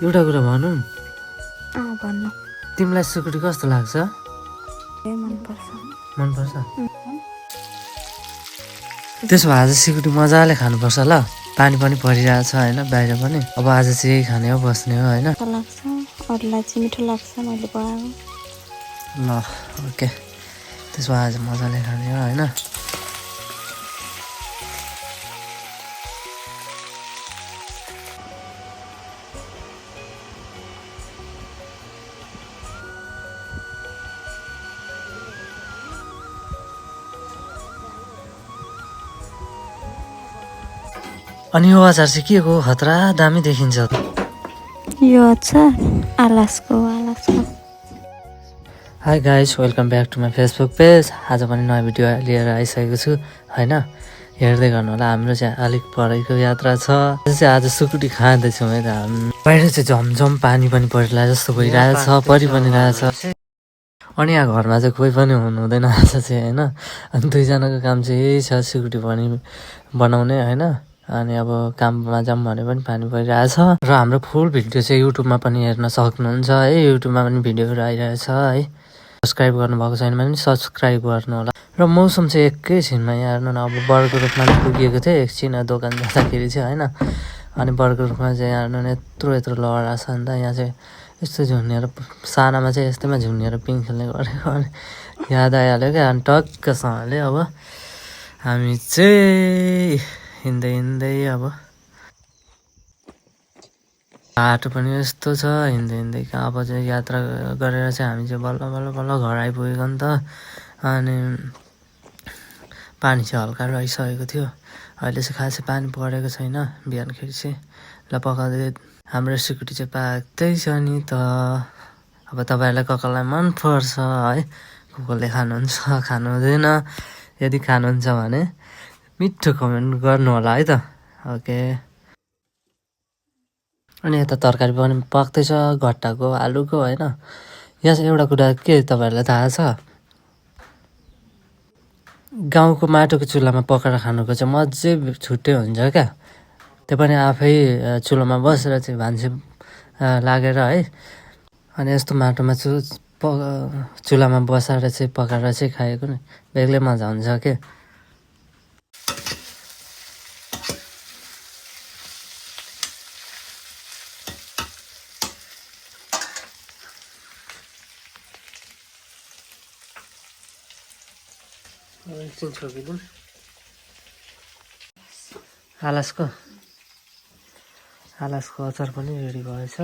एउटा कुरा भनौँ भन्नु तिमीलाई सिकुटी कस्तो लाग्छ मनपर्छ त्यसो भए आज सिकुटी मजाले खानुपर्छ ल पानी पनि परिरहेछ होइन बाहिर पनि अब आज चाहिँ यही खाने हो बस्ने हो होइन लाग्छ अरूलाई चाहिँ मिठो लाग्छ मैले बनाएको ल ओके त्यसो भए आज मजाले खाने हो होइन अनि यो अचार चाहिँ के को खतरा दामी देखिन्छ यो अचार आलासको hi guys welcome back to my Facebook page आज पनि नयाँ भिडियो लिएर आइसकेको छु होइन हेर्दै गर्नु होला हाम्रो चाहिँ अलिक परैको यात्रा छ चाहिँ आज सुकुटी खाँदैछौँ है त बाहिर चाहिँ झमझम पानी पनि परिरहेको जस्तो भइरहेछ परि पनि रहेछ अनि यहाँ घरमा चाहिँ कोही पनि हुनु हुँदैन आज चाहिँ होइन अनि दुईजनाको काम चाहिँ यही छ सिकुटी पनि बनाउने होइन अनि अब काममा जाऊँ भने पनि पानी परिरहेछ र हाम्रो फुल भिडियो चाहिँ युट्युबमा पनि हेर्न सक्नुहुन्छ है युट्युबमा पनि भिडियोहरू आइरहेछ है सब्सक्राइब गर्नुभएको छैन भने सब्सक्राइब गर्नु होला र मौसम चाहिँ एकैछिनमा यहाँ हेर्नु न अब बर्को रूपमा पुगेको थिएँ एकछिन दोकान जाँदाखेरि चाहिँ होइन अनि बर्को रूपमा चाहिँ यहाँ हेर्नु न यत्रो लहरा छ नि त यहाँ चाहिँ यस्तो झुन्निएर सानामा चाहिँ यस्तैमा झुन्निएर पिङ खेल्ने गरेको अनि याद आइहाल्यो क्या अनि टक्कसँगले अब हामी चाहिँ हिँड्दै अब बाटो पनि यस्तो छ हिँड्दै कहाँ अब चाहिँ यात्रा गरेर चाहिँ हामी चाहिँ बल्ल घर आइपुगेको नि त अनि पानी चाहिँ हल्का रहिसकेको थियो अहिले चाहिँ खासै पानी परेको छैन बिहानखेरि चाहिँ ल पकाउँदै हाम्रो सिकुटी चाहिँ पाक्दैछ नि त अब तपाईँहरूलाई ककरलाई मनपर्छ है कसले खानुहुन्छ खानु हुँदैन यदि खानुहुन्छ भने मिठो कमेन्ट गर्नु होला है त ओके अनि यता तरकारी पनि पाक्दैछ घट्टाको आलुको होइन यहाँ चाहिँ एउटा कुरा के तपाईँहरूलाई थाहा छ गाउँको माटोको चुल्हामा पकाएर खानुको चाहिँ मजै छुट्टै हुन्छ क्या त्यो पनि आफै चुल्हामा बसेर चाहिँ भान्से लागेर है अनि यस्तो माटोमा चुल्हामा बसाएर चाहिँ पकाएर चाहिँ खाएको नि बेग्लै मजा हुन्छ के एकछिन छोपिदिउँ आलासको अचार पनि रेडी भएछ